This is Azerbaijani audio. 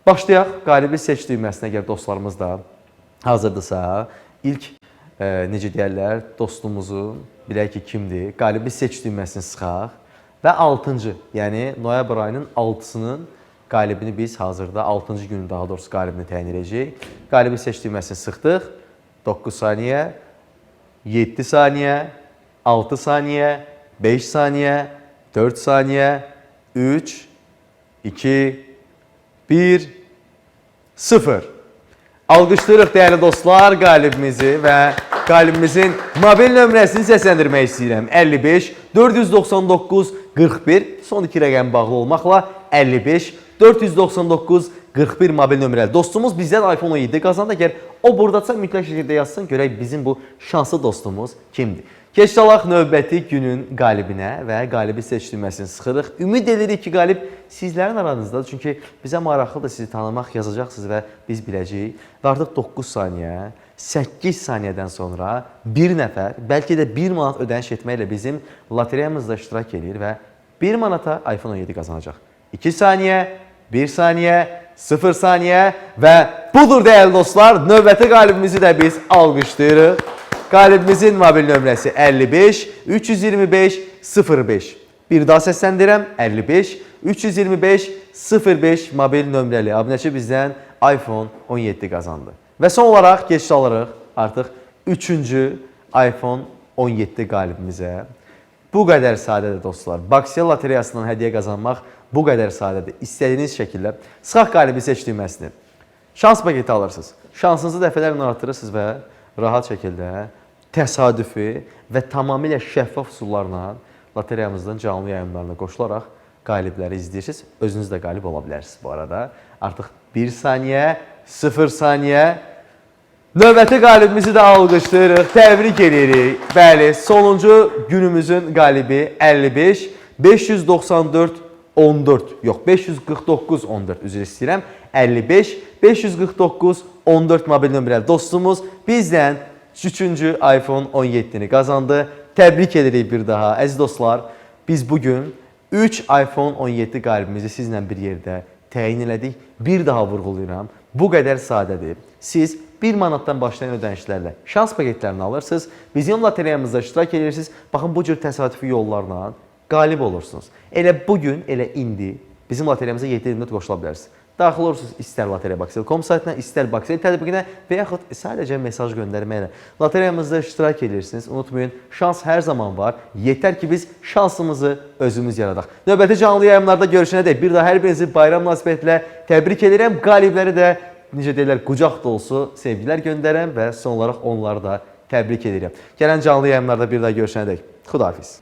Başlayaq. Qalibi seç düyməsinə əgər dostlarımız da hazırdırsa, ilk necə deyərlər, dostumuzu bilək ki, kimdir. Qalibi seç düyməsini sıxaq və 6-cı, yəni noyabr ayının 6-sının qalibini biz hazırda 6-cı günün daha doğrusu qalibini təyin edəcəyik. Qalibi seç düyməsini sıxdıq. 9 saniyə, 7 saniyə, 6 saniyə, 5 saniyə, 4 saniyə, 3, 2, 1, 0. Alqışlayırıq dəyərli dostlar qalibimizi və qalibimizin mobil nömrəsini səsləndirmək istəyirəm. 55 499 41 son iki rəqəm bağlı olmaqla 55 499 41 mobil nömrəli dostumuz bizdən iPhone 17 qazandı. Əgər o burdadsa mütləq şəkildə yazsın, görək bizim bu şanslı dostumuz kimdir. Keçid alaq növbəti günün qalibinə və qalibi seç düyməsini sıxırıq. Ümid edirik ki, qalib sizlərin aranızdadır. Çünki bizə maraqlıdır sizi tanımaq, yazacaqsınız və biz biləcəyik. Və artıq 9 saniyə, 8 saniyədən sonra bir nəfər, bəlkə də 1 manat ödəniş etməklə bizim lotereyamızda iştirak edir və 1 manata iPhone 17 qazanacaq. 2 saniyə, 1 saniyə, 0 saniyə və budur dəyərli dostlar, növbəti qalibimizi də biz alqışlayırıq. Qalibimizin mobil nömrəsi 55 325 05. Bir daha səsləndirəm 55 325 05 mobil nömrəli abunəçi bizdən iPhone 17 qazandı. Və son olaraq keçid alırıq artıq 3-cü iPhone 17 qalibimizə. Bu qədər sadədir dostlar. Bakcell lotereyasından hədiyyə qazanmaq bu qədər sadədir. İstədiyiniz şəkildə sıxaq qalibi seç düyməsini. Şans paketi alırsınız. Şansınızı dəfələrlə artırırsınız və rahat şəkildə təsadüfi və tamamilə şəffaf üsullarla lotereyamızın canlı yayımlarına qoşularaq qalibləri izləyirsiniz. Özünüz də qalib ola bilərsiniz bu arada. Artıq 1 saniyə, 0 saniyə. Növbəti qalibimizi də alqışlayırıq, təbrik edirik. Bəli, sonuncu günümüzün qalibi 55 594 14, yox 549 14 üzr istəyirəm. 55 549 14 mobil nömrəli dostumuz bizdən 3-cü iPhone 17-ni qazandı. Təbrik edirik bir daha. Əziz dostlar, biz bu gün 3 iPhone 17 qalibimizi sizlə bir yerdə təyin elədik. Bir daha vurğulayıram. Bu qədər sadədir. Siz 1 manatdan başlayan ödənişlərlə şans paketlərini alırsınız. Bizim lotereyamızda iştirak edirsiniz. Baxın bu cür təsadüfi yollarla qalib olursunuz. Elə bu gün, elə indi bizim lotereyamıza 7/24 qoşula bilərsiniz. Daxil olursunuz istər lotereya.bakcell.com saytına, istər Bakcell tətbiqinə və yaxud sadəcə mesaj göndərməklə lotereyamızda iştirak edirsiniz. Unutmayın, şans hər zaman var. Yetər ki biz şansımızı özümüz yaradaq. Növbəti canlı yayımlarda görüşənədək bir daha hər birinizi bayram münasibətilə təbrik edirəm. Qalibləri də necə deyirlər, qucaq dolusu sevgilər göndərirəm və son olaraq onları da təbrik edirəm. Gələn canlı yayımlarda bir daha görüşənədək. Xudahafiz.